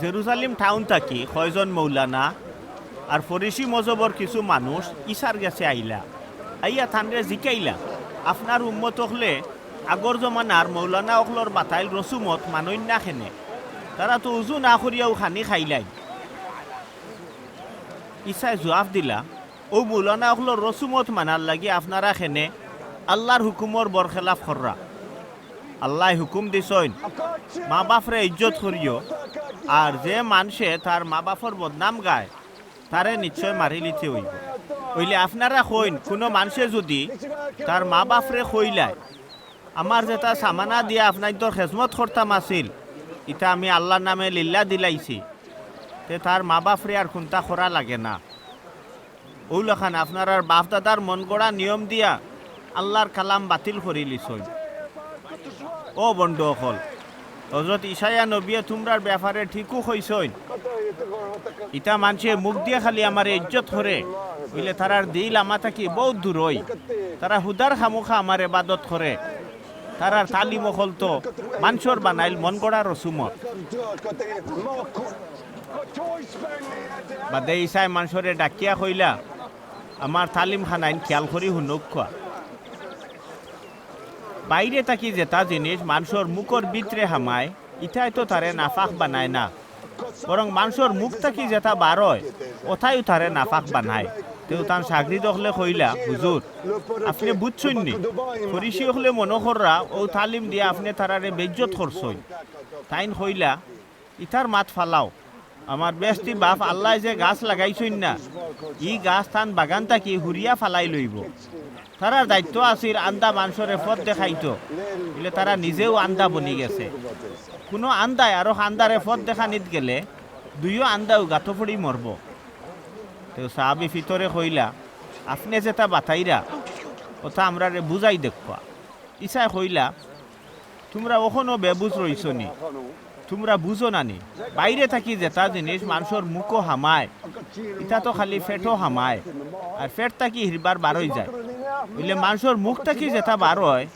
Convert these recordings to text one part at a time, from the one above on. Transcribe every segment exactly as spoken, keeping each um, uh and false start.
জেরুজালিম টাউন থাকি কয়জন মৌলানা আর ফরিসি মজহবর কিছু মানুষ ইছার গেছে আইলা। আইয়া তানরে জিকাইলা, "আপনার উম্মত অকলে আগর জমানার মৌলানা অকলর বাতাইল রসুমত মানইন না কেনে? তারা তো উজু না করিয়াউ খানি খাইলাইন।" ইছায় জুয়াফ দিলা, "অউ মৌলানা অকলর রসুমত মানার লাগি আপনারা কেনে আল্লার হুকুমর বরখেলাফ কররা? আল্লায় হুকুম দিছইন, মা-বাফরে ইজ্জত করিও, আর যে মানষে তার মা-বাফর বদনাম গায়, তারে নিশ্চয় মারিলিতে অইবো। অইলে আপনারা কইন, কুনু মানষে যুদি তার মা-বাফরে কইলায়, 'আমার যেতা সামানা দিয়া আপনাইন্তর খেজমত করতাম আছিল, ইতা আমি আল্লার নামে লিল্লা দিলাইছি,' তে তার মা-বাফরে আর কুন্তা করা লাগে না।" অউ লাখান আপনারার বাফ-দাদার মনগড়া নিয়ম দিয়া আল্লার কালাম বাতিল করিলিছইন। ও ভন্ড অকল, হজরত ইশায়া নবিয়ে তুমরার ব্যাপারে ঠিকউ কইছইন। ইতা মানষে মুখ দিয়া খালি আমারে ইজ্জত করে, অইলে তারার দিল আমা থাকি বউত দূরই। তারা হুদার খামুখা আমার এবাদত করে। তারার তালিম অকল তো মানষর বানাইল মনগড়া রসুমত। বাদে ইছায় মানষরে ডাকিয়া কইলা, "আমার তালিম খানাইন খিয়াল করি হুনউক্কা। বাইরে থাকি যেতা জিনিস মানষর মুখর ভিতরে হামায়, ইতায় তো তারে নাপাক বানায় না, বরং মানষর মুখ থাকি যেতা বার অয়, অতায়উ তারে নাপাক বানায়।" তেউ তান শাগরিদ অকলে কইলা, "হুজুর, আপনে বুঝছইন নি? ফরিসি অকলে মনো কররা অউ তালিম দিয়া আপনে তারারে বেইজ্জত করছইন।" তাইন কইলা, "ইতার মাত ফালাও। আমার বেহেস্তি বাফ আল্লায় যে গাছ লাগাইছইন না, ই গাছ তান বাগান থাকি হুরিয়া ফালাই লইবো। তারার দায়িত্ব আছিল আন্দা মানষরে পথ দেখাইতো, অইলে তারা নিজেউ আন্দা বনি গেছে। কুনু আন্দায় আরক আন্দারে পথ দেখানিত গেলে দুইও আন্দাউ গাতো পড়ি মরবো।" তেউ সাহাবি ফিতরে কইলা, "আপনে যেতা বাতাইরা, অতা আমরারে বুঝাই দেউক্কা।" ইছায় কইলা, "তুমরা অখনো বেবুঝ রইছো নি? তুমরা বুঝো না নি? বাইরে থাকি যেতা জিনিস মানষর মুখো হামায়, ইতা তো খালি পেটো হামায়, আর পেট থাকি হিরবার বারই যায়। অইলে মানষর মুখ থাকি যেতা বার অয়,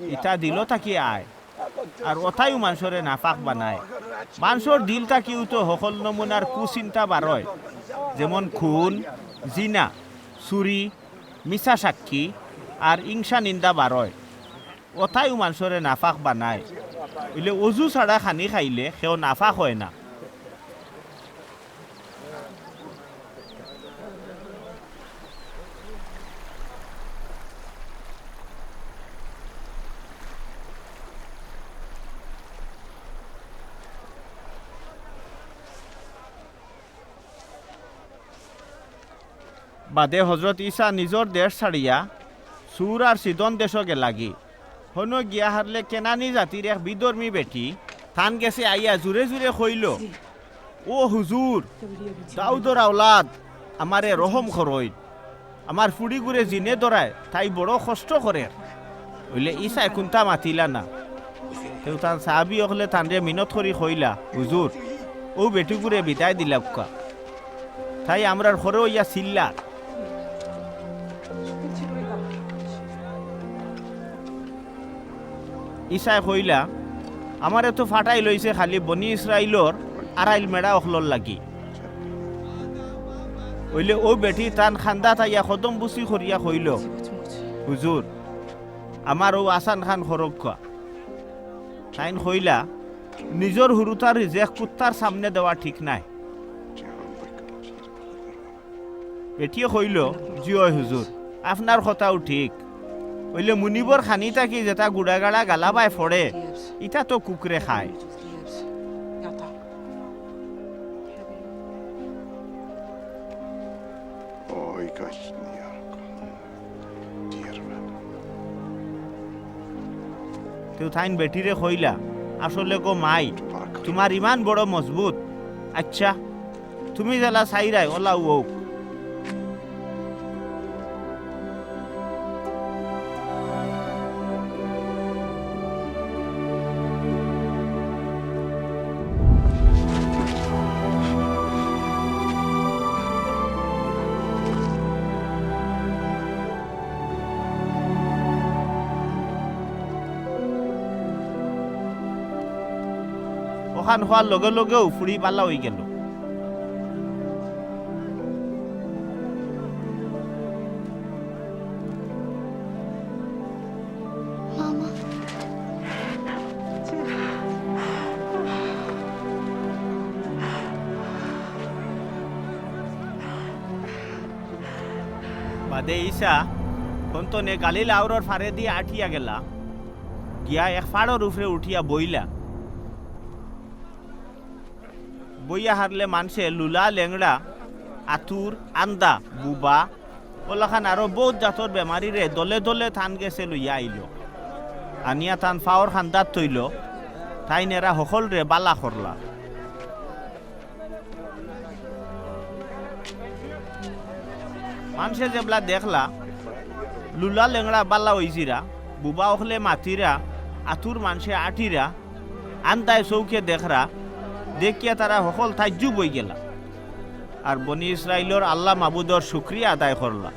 ইতা দিলো থাকি আয়, আর অতায়উ মানষরে নাপাক বানায়। মানষর দিল থাকিউ তো হকল নমুনার কুচিন্তা বার অয়, যেমন খুন, জিনা, চুরি, মিছা সাক্ষী, আর ইংসা নিন্দা বার অয়। অতায়উ মানষরে নাপাক বানায়। অইলে অজু ছাড়া খানি খাইলে কেউ নাপাক অয় না।" বাদে হজরত ইছা নিজর দেশ ছাড়িয়া সুর আর সিদন দেশো গেলাগি। হনো গিয়া হারলে কেনানি জাতির এক বিধর্মী বেটি তান গেছে আইয়া জুরে জুরে কইলো, "ও হুজুর, দাউদর আওলাদ, আমারে রহম করইন। আমার ফুড়িগুরে জিনে ধরায়, তাই বড় কষ্ট করের।" অইলে ইছায় কুন্তা মাতিলা না। তেউ তান সাহাবি অকলে তানরে মিনত করি কইলা, "হুজুর, অউ বেটিগুরে বিদায় দিলাউক্কা। তাই আমরার ঘরো অইয়া চিল্লার।" ইছায় কইলা, "আমারে তো ফাটাই লইছে খালি বনি ইসরাইলর আড়াইল মেড়া অকলর লাগি।" অইলে অউ বেটি তান কান্দাত আইয়া কদম বুসি করিয়া কইলো, "হুজুর, আমার অউ আসান খান করউক্কা।" তাইন কইলা, "নিজর হুরুতার রিজেক কুত্তার সামনে দেওয়া ঠিক নায়।" বেটিয়ে কইলো, "জি অয় হুজুর, আপনার কথাউ ঠিক। অইলে মুনিবর খানি থাকি যেতা গুড়াগাড়া গালাবায় ফড়ে, ইতা তো কুকুরে খায়।" তেউ তাইন বেটিরে কইলা, "আসলে গো মাই, তুমার ইমান বড় মজবুত। আইচ্ছা, তুমি যেলা চাইরায় অলাউ অউক।" অউ খান হওয়ার লগে লগেউ ফুড়ি বালা অইগেলো। বাদে ইছা হনতনে গালিল আওরর ফারেদি আটিয়া গেলা, গিয়া এক ফাড়র উপরে উঠিয়া বইলা। বইয়া হারলে মানষে লুলা, লেংড়া, আতুর, আন্দা, বুবা, অলাখান আরো বউত জাতর বেমারিরে দলে দলে তান গেছে লইয়া আইলো। আনিয়া তান ফাওর কান্দাত থইলো, তাইন এরা হকলরে বালা করলা। মানষে যেবলা দেখলা, লুলা লেংড়া বালা অইছিরা, বুবা অকলে মাতিরা, আতুর মানষে আটিরা, আন্দায় চউখে দেখরা, দেখিয়া তারা হকল তাজ্জুব অইগেলা। আর বনি ইসরাইলর আল্লা মাবুদর শুকরিয়া আদায় করলা।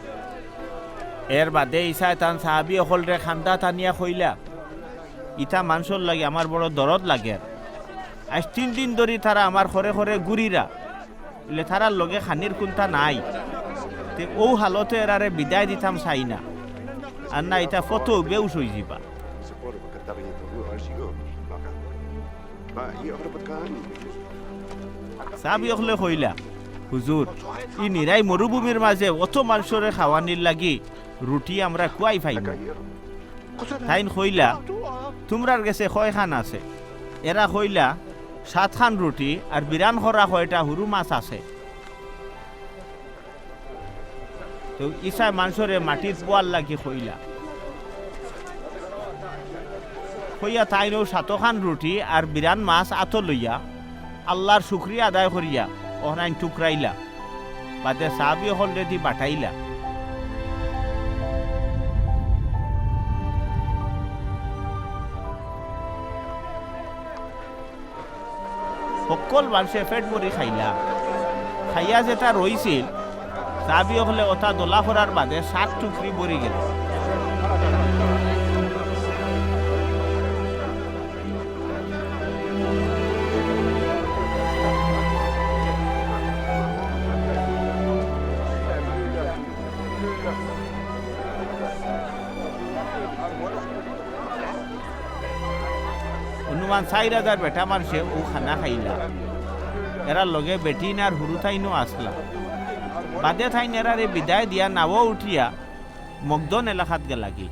এরবাদে ইছায় তান সাহাবি অকলরে কান্দাত আনিয়া কইলা, "ইতা মানষর লাগি আমার বড় দরদ লাগের। আইজ তিন দিন ধরি তারা আমার খরে খরে ঘুরিরা, ইলে তারার লগে খানির কুন্তা নাই। তে অউ হালতে এরারে বিদায় দিতাম চাই না, আর না ইতা ফথউ বেউশ অইযিবা।" সাহাবি অকলে কইলা, "হুজুর, ই নিরাই মরুভূমির মাজে অত মানষরে খাওয়ানির লাগি রুটি আমরা কুয়াই পাইমু?" তাইন কইলা, "তুমরার গেছে কয়খান আছে?" এরা কইলা, "সাতখান রুটি আর বিরান করা কয়টা হুরু মাছ আছে।" তে ইছায় মানষরে মাটিত বওয়ার লাগি কইলা। কইয়া তাইন অউ সাতখান রুটি আর বিরান মাছ আতো লইয়া আল্লার শুকরিয়া আদায় করিয়া অখান টুকরাইলা। বাদে সাহাবি অকলরেদি বাটাইলা। হক্কল মানষে পেট ভরি খাইলা। খাইয়া যেতা রইছিল, সাহাবি অকলে অতা দলা করার বাদে সাত টুকরি ভরি গেল। অনুমান চাইর হাজার বেটা মানষে অউ খানা খাইলা। এরার লগে বেটিন আর হুরুতাইনও আছলা। বাদে তাইন এরারে বিদায় দিয়া নাও উঠিয়া মকদন এলাকাত গেলাগি।